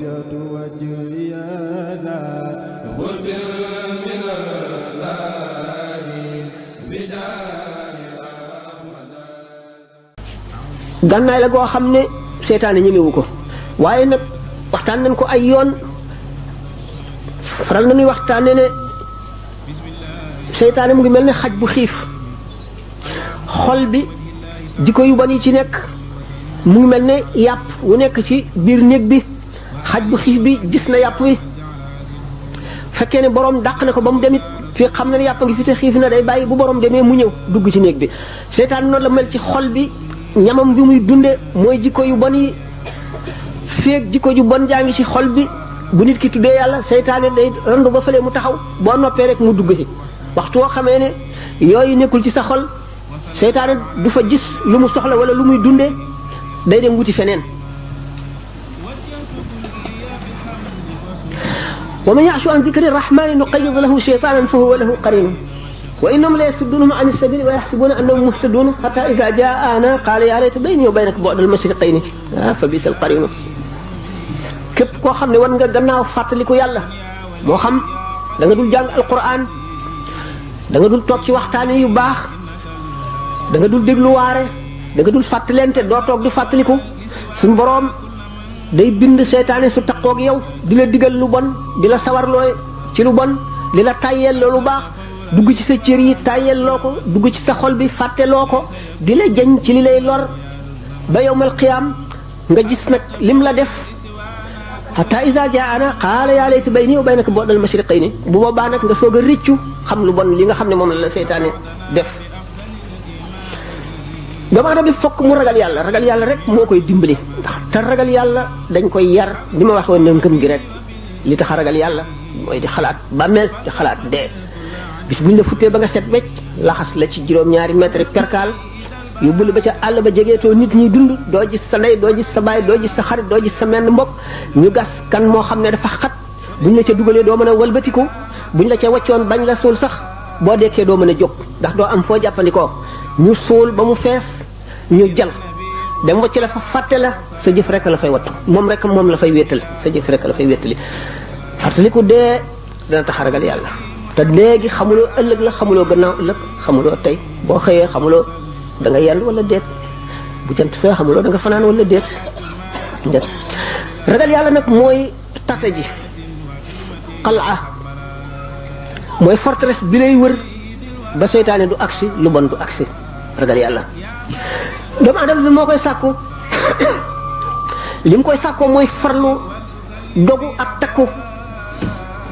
وجهت وجهي ذا قرب من الله بجاه أحمد. gànnaay la goo xam ne seytaane ñemewu ko waaye nag waxtaan nañ ko ay yoon faral nañuy waxtaane ne seytaane mu ngi mel ne xaj bu xiif xol bi jikko yu bon yi ci nekk mu ngi mel ne yàpp wu nekk ci biir néeg bi xaj bu xiif bi gis na yàpp wi fekkee ne borom dàq na ko ba mu demit fii xam na ne yàpp ngi fi te xiif na day bàyyi bu borom demee mu ñëw dugg ci néeg bi seytaane noonu la mel ci xol bi ñamam bi muy dunde mooy jikko yu bon yi feeg jikko ju bon jaa ngi ci xol bi bu nit ki tuddee yàlla seytaane day randu ba fële mu taxaw boo noppee rek mu dugg ci waxtu woo xamee ne yooyu nekkul ci sa xol seytaane du fa gis lu mu soxla wala lu muy dunde day dem wuti feneen wa man ya'shu an dhikri rahmani nuqayyid lahu shaytanan fa huwa lahu qarinun wa innahum la yasuddunahum an as-sabili wa yahsabuna annahum muhtadun hatta idha ja'ana qala ya layta bayni wa baynaka bu'da al-mashriqayni fa bisa al-qarin képp koo xam ne war nga gannaaw fàttaliku yàlla moo xam da nga dul jàng alquran da nga dul toog ci waxtaane yu baax da nga dul déglu waare da nga dul fàttalente doo toog di fàttaliku suñu boroom day bind seytaane su taqoog yow di la digal lu bon di la sawarloo ci lu bon di la tàyyeel lu baax dugg ci sa cër yi tàyyeel loo ko dugg ci sa xol bi fàtte loo ko di la jañ ci li lay lor ba yawmal qiyaam nga gis nag lim la def hatta iza jaana qaala yaa layta bayni wa baynaka bu'dal mashriqayni bu boobaa nag nga soog a rëccu xam lu bon li nga xam ne moom la seytaane def doomu aadama bi fokk mu ragal yàlla rek moo koy dimbali ndax te ragal yàlla dañ koy yar li ma waxoon ne ngëm gi rek li tax a ragal yàlla mooy di xalaat bàmmeel di xalaat dee bis buñ la futtee ba nga set wecc laxas la ci juróom-ñaari mètre perkaal yóbbu la ba ca àll ba jegeetoo nit ñi dund doo gis sa ndey doo gis sa baay doo gis sa xarit doo gis sa menn mbokk ñu gas kan moo xam ne dafa xat buñ la ca dugalee doo mën a walbatiku buñ la ca waccoon bañ la suul sax boo dekkee doo mën a jóg ndax doo am foo jàppandikoo ñu suul ba mu fees ñu jal dem wacc la fa fàtte la sa jëf rek la fay wattu moom la fay wéttal sa jëf rek la fay wéttali fàttaliku dee dana tax a ragal yàlla te léegi xamuloo ëllëg la xamuloo gannaaw ëllëg xamuloo tey boo xëyee xamuloo da nga yenn wala déet bu jant soo xamuloo da nga fanaan wala déet ragal yàlla nag mooy tata ji xalaa mooy forteresse bi lay wër ba seytaane du agsi lu bon du agsi ragal yàlla doomu adama bi moo koy sàkku li mu koy sàkkoo mooy farlu dogu ak takku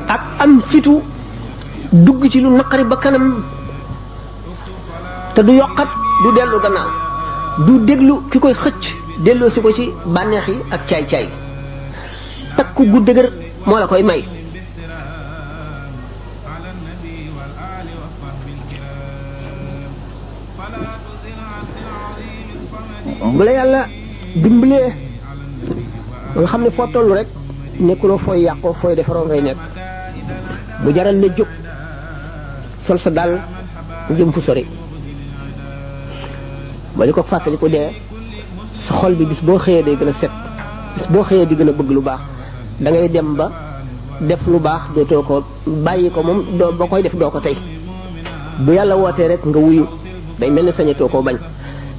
ak am fitu dugg ci lu naqari ba kanam te du yokkat du dellu gannaaw du déglu ki koy xëcc delloo si ko ci bànneex yi ak caay-caay takku gu dëgër moo la koy may bu la yàlla dimbalee nga xam ne foo tollu rek nekkuloo fooy yàqoo fooy defaroo ngay nekk bu jaral na jóg sol sa daal jëm fu sori ba li ko fàttali ko dee sa xol bi bis boo xëyee day gën a set bis boo xëyee di gën a bëgg lu baax da ngay dem ba def lu baax dootoo ko bàyyi ko moom doo ba koy def doo ko tey bu yàlla wootee rek nga wuyu day mel ne sañatoo koo bañ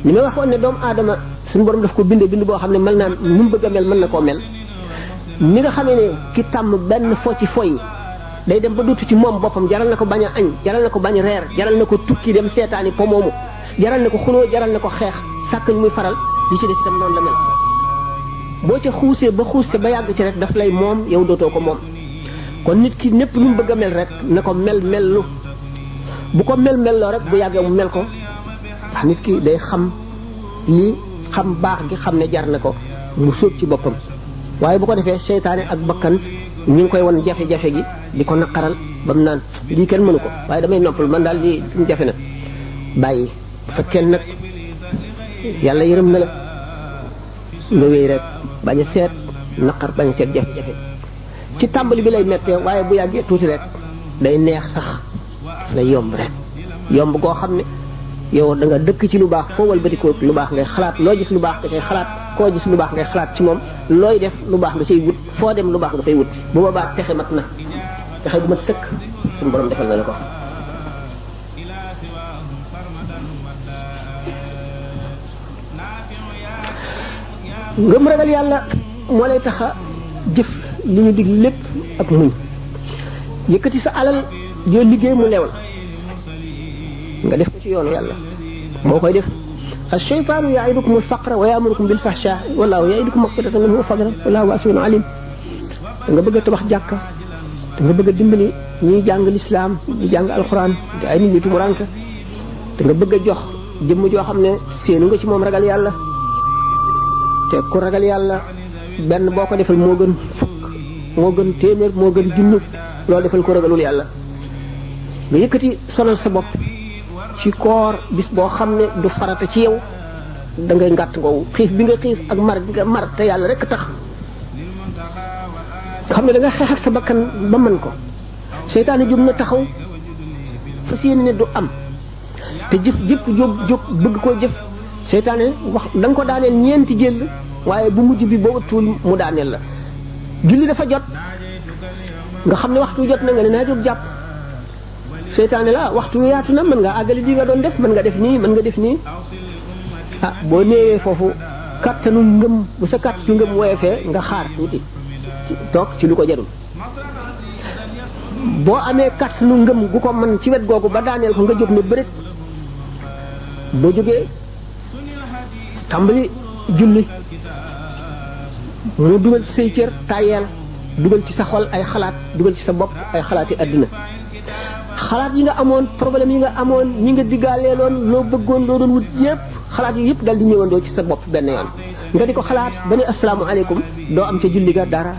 ni ma waxoon ne doomu aadama suñu borom daf ko bind boo xam ne mel naa nu mu bëgg a mel mën na koo mel ni nga xamee ne ki tàmm benn fo ci foy day dem ba dootu ci moom boppam jaral na ko bañ a añ jaral na ko bañ a reer jaral na ko tukki dem seetaani po moomu jaral na ko xuloo jaral na ko xeex sàkk ñu muy faral yi ci des itam noonu la mel boo ca xuusee ba xuuse ba yàgg ci rek daf lay moom yow dootoo ko moom kon nit ki népp lu mu bëgg a mel rek na ko mellu bu ko mel-melloo rek bu yàggee mu mel ko ndax nit ki day xam lii xam baax gi xam ne jar na ko mu sóob ci boppam waaye bu ko defee seytaane ak bakkan ñu ngi koy won jafe-jafe gi di ko naqaral ba mu naan lii kenn mënu ko waaye damay noppal man daal lii jafe na bàyyi bu fekkee nag yàlla yërëm na la nga wéy rek bañ a seet naqar bañ a seet jafe-jafe ci tàmbali bi lay mettee waaye bu yàggee tuuti rek day neex sax lay yomb rek yomb koo xam ne yow da nga dëkk ci lu baax foo walbatikoo lu baax ngay xalaat loo gis lu baax da ngay xalaat koo gis lu baax ngay xalaat ci moom looy def lu baax nga cay wut foo dem lu baax nga fay wut bu boobaa texe mat na texe gu mat sëkk suñu borom defal na la ko. ngëm ragal yàlla moo lay tax a jëf li ñu dig lépp ak muñ yëkkati sa alal joo liggéey mu leew la nga def ko ci yoonu yàlla boo koy def ash-shaytaanu ya'idukum al-faqra wa ya'murukum bil-fahshaa'i wallaahu ya'idukum maghfiratan minhu wa fadlan wallaahu waasi'un aliim da nga bëgg a tabax jàkka da nga bëgg a dimbali ñiy jàng lislaam di jàng alxuraan di ay nit ñi tumuranke da nga bëgg a jox jëmm joo xam ne séenu nga ci moom ragal yàlla te ku ragal yàlla benn boo ko defal moo gën fukk moo gën téeméer moo gën junni loolu defal ko ragalul yàlla nga yëkkati sonal sa bopp ci koor bis boo xam ne du farata ci yow da ngay ngàtt ngoowu xiif bi nga xiif ak mar bi nga mar te yàlla rek tax xam ne da nga xeex ak sa bakkan ba mën ko seytaane jub na taxaw fas yéene ne du am te jëf jëpp jóg bëgg koo jëf seytaane wax da nga ko daaneel ñeenti jël waaye bu mujj bi boo ëttuwul mu daaneel la julli dafa jot nga xam ne waxtu jot na nga ne naa jóg jàpp seytaane la waxtu yaatu na mën nga àggali di nga doon def mën nga def nii mën nga def nii ah boo néewee foofu kattanu ngëm bu sa kattanu ngëm woyefee nga xaar tuuti toog ci lu ko jarul boo amee kattanu ngëm gu ko mën ci wet googu ba daaneel ko nga jóg ne bërit boo jógee tàmbali julli mu dugal ci say cër tàyyeel dugal ci sa xol ay xalaat dugal ci sa bopp ay xalaati àddina xalaat yi nga amoon problème yi nga amoon ñi nga diggaaleeloon loo bëggoon loo doon wut yépp xalaat yi yépp dal di ñëwandoo ci sa bopp benn yoon nga di ko xalaat ba ne asalaamaaleykum doo am ca julli ga dara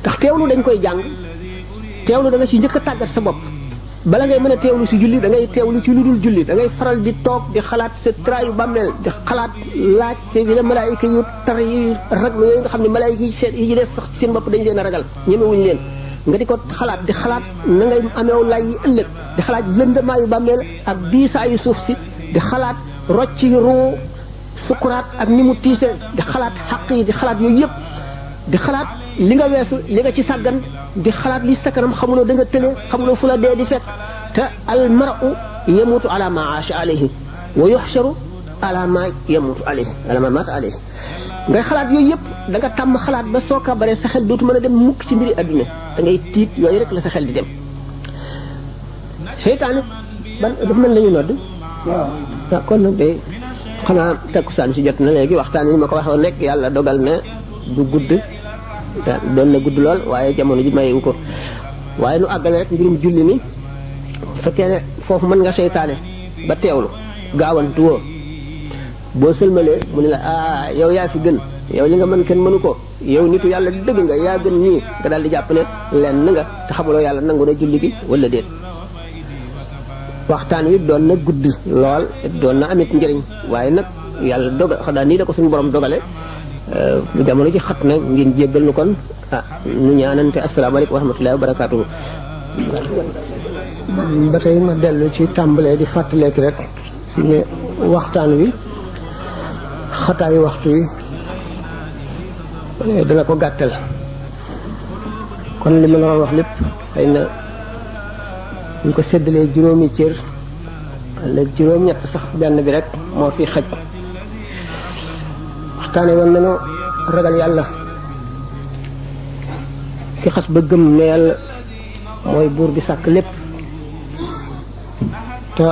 tax teewlu dañ koy jàng teewlu da nga ci njëkk a tàggat sa bopp bala ngay mën a teewlu si julli da ngay teewlu ci lu dul julli da ngay faral di toog di xalaat sa traayu bàmmeel di xalaat laaj te bi la malaayika yu tar yi raglu yooyu nga xam ne malaayika yi seen yi ci def sax ci seen bopp dañu leen a ragal ñemewuñu leen nga di ko xalaat di xalaat na ngay ameew lay yi ëllëg di xalaat lëndamaayu bàmmeel ak diisaayu suuf si di xalaat rocci ruu sukuraat ak ni mu tiise di xalaat xaq yi di xalaat yooyu yëpp di xalaat li nga weesu li nga ci sàggan di xalaat li sa kanam xamuloo da nga tële xamuloo fu la dee di fekk te al mar'u yamutu ala ma aasha alayhi wa yuhsharu ala ma yamutu alayhi ala ma mata alayhi ngay xalaat yooyu yëpp da nga tàmm xalaat ba soo ka bare sa xel dootu mën a dem mukk ci mbiri adduna da ngay tiit yooyu rek la sa xel di dem seytaane ban dafa mel nañu nodd waaw kon nag day xanaa takkusaan si jot na léegi waxtaan ni ma ko waxoon rek yàlla dogal na du gudd doon na gudd lool waaye jamono ji mayewu ko waaye nu àggale rek mbirum julli mi fekkee ne foofu mën nga seytaane ba teewlu gaawantu woo boo sëlmalee mu ne la yow yaa fi gën yow li nga mën kenn mënu ko yow nitu yàlla dëgg nga yaa gën ñii nga daal di jàpp ne lenn nga te xamuloo yàlla nangu na julli gi wala déet waxtaan wi doon na gudd lool doon na amit njëriñ waaye nag yàlla dogal xanaa nii da ko suñu borom dogale jamono ji xat na ngeen jéggal nu kon nu ñaanante asalaamaaleykum wa rahmatullahi wa barakaatuhu ba tey ma dellu ci tàmbalee di fàttaleeki rek si ne waxtaan wi xataayu waxtu wi dana ko gàttal kon li ma la wax lépp xëy na ñu ko séddalee juróomi cër wala juróom-ñett sax benn bi rek moo fi xaj waxtaane woon nañu ragal yàlla ki xas ba gëm ne yàlla mooy buur bi sàkk lépp te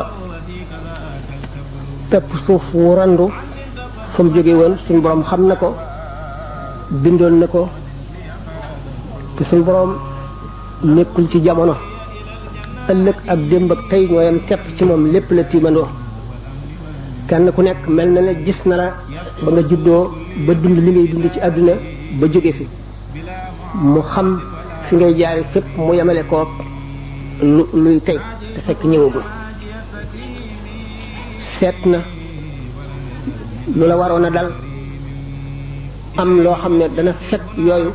pepp suuf wu randu fa mu jóge woon suñu borom xam na ko bindoon na ko te suñu borom nekkul ci jamono ëllëg ak démb ak tey ñooyam kepp ci moom lépp la tiimandoo kenn ku nekk mel na la gis na la ba nga juddoo ba dund li ngay dund ci àdduna ba jóge fi mu xam fi ngay jaari fépp mu yemale kook luy tey te fekk ñëwagul seet na lu la waroon a dal am loo xam ne dana fekk yooyu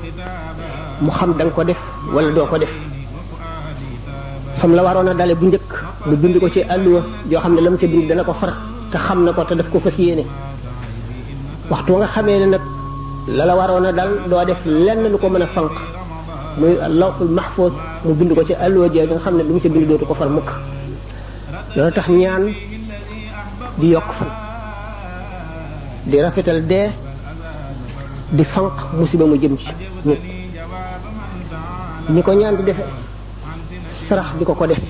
mu xam da nga ko def wala doo ko def fam la waroon a dale bu njëkk mu bind ko ci àlluwa joo xam ne la mu ca bind dana ko far te xam na ko te daf ko fas yéene waxtu nga xamee ne nag la la waroon a dal doo def lenn lu ko mën a fanq muy lawhul mahfuz mu bind ko ci alluwa ji nga xam ne lu mu ca bind dootu ko far mukk loolu tax ñaan di yokk fan di rafetal dee di fanq musiba mu jëm ci nit ñi ko ñaan di defe sarax di ko def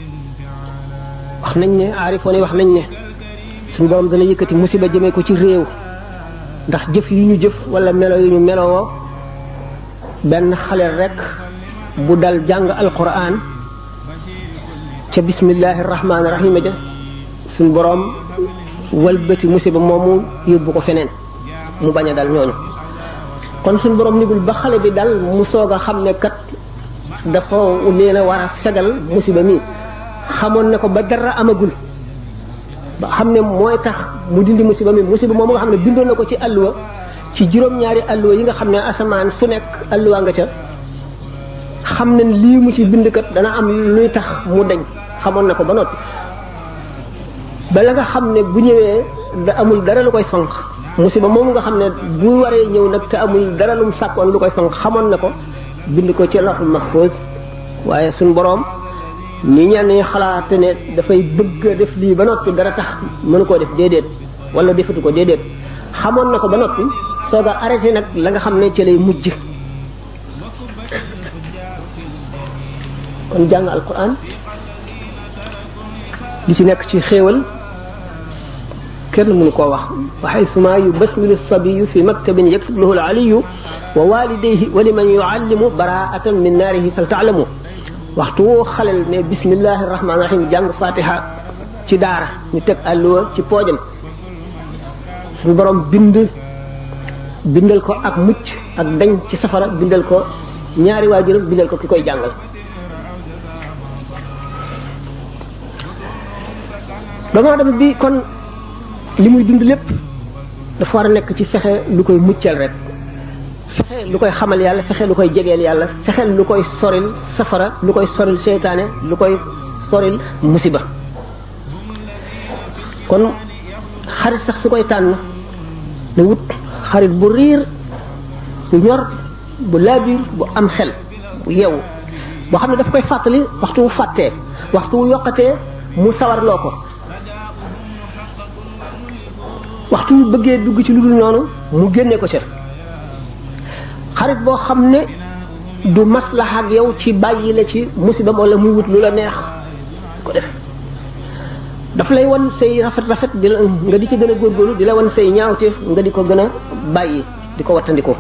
wax nañ ne aarifoon yi wax nañ ne suñu borom dana yëkkati musiba jëmee ko ci réew ndax jëf yu ñu jëf wala melo yu ñu melowoo benn xale rek bu dal jàng alquran ca bismillahi rahmaani rahim ja suñu borom walbati musiba moomu yóbbu ko feneen mu bañ a dal ñooñu kon suñu borom nigul ba xale bi dal mu soog a xam ne kat dafa leen a war a fegal musiba mi xamoon ne ko ba dara amagul ba xam ne mooy tax mu dindi musiba moom nga xam ne bindoon na ko ci alluwa ci juróom-ñaari alluwa yi nga xam ne asamaan su nekk alluwa nga ca xam ne lii mu ci bind kat dana am luy tax mu deñ xamoon na ko ba noppi bala nga xam ne bu ñëwee da amul dara lu koy fanq musiba moom nga xam ne bu waree ñëw nag te amul dara lum sàkkoon lu koy fanq xamoon na ko bind ko ci lawhul mahfuz waaye suñ boroom ni ñenn ñi xalaate ne dafay bëgg a def lii ba noppi dara tax mënu koo def déedéet wala defatu ko déedéet xamoon na ko ba noppi soog a arrêté nag la nga xam ne ci lay mujj kon jàng alquran li ci nekk ci xéewal kenn mënu koo wax wa haysuma yubasmilu sabiyu fi maktabin yaktub lahu aliyu wa walidayhi wa liman yuallimu baraatan min naarihi fal taalamu waxtu woo xalel ne bismillahi rahmaani rahim jàng fatiha ci daara ñu teg àlluwa ci poojam suñu borom bindal ko ak mucc ak dañ ci safara bindal ko ñaari waajuram bindal ko ki koy jàngal doomu aadama bi kon li muy dund lépp dafa war a nekk ci fexe lu koy muccal rek fexe lu koy xamal yàlla fexe lu koy jegeel yàlla fexe lu koy soril safara lu koy soril seytaane lu koy soril musiba kon xarit sax su koy tànn na wut xarit bu riir bu ñor bu laabiir bu am xel bu yeewu boo xam ne daf koy fàttali waxtu wu fàttee waxtu wu yokkatee mu sawarloo ko waxtu wu bëggee dugg ci lu dul noonu mu génne ko ca xarit boo xam ne du maslaha ak yow ci bàyyi la ci musiba wala muy wut lu la neex ko def daf lay wan say rafet di la nga di ci gën a góorgóorlu di la wan say ñaawteef nga di ko gën a bàyyi di ko wattandiko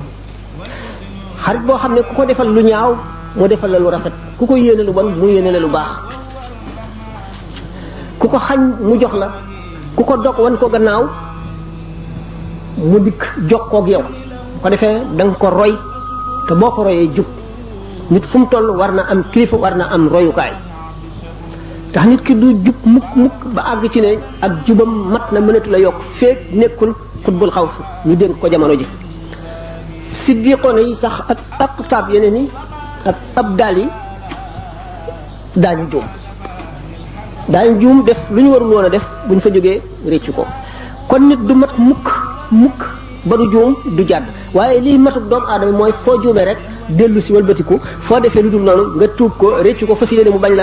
xarit boo xam ne ku ko defal lu ñaaw mu defal la lu rafet ku ko yéene lu bon mu yéene la lu baax ku ko xañ mu jox la ku ko dog wan ko gannaaw mu dikk jokkoog yow bu ko defee da nga ko roy te boo ko royee jub nit fu mu toll war na am kilifa war na am royukaay tax nit ki du jub mukk ba àgg ci ne ak jubam mat na mënatu la yokk feek nekkul xutbul xaws ñu dénk ko jamono ji siddiqoona yi sax ak aqtaab yeneen yi ak abdal yi daañu juum def lu ñu warul woon a def bu ñu fa jógee réccu ko kon nit du mat mukk ba du juum du jàdd waaye liy matuk doomu aadama mooy foo juumee rek dellu si walbatiku foo defee lu dul noonu nga tuub ko réccu ko fas yéene mu bañ la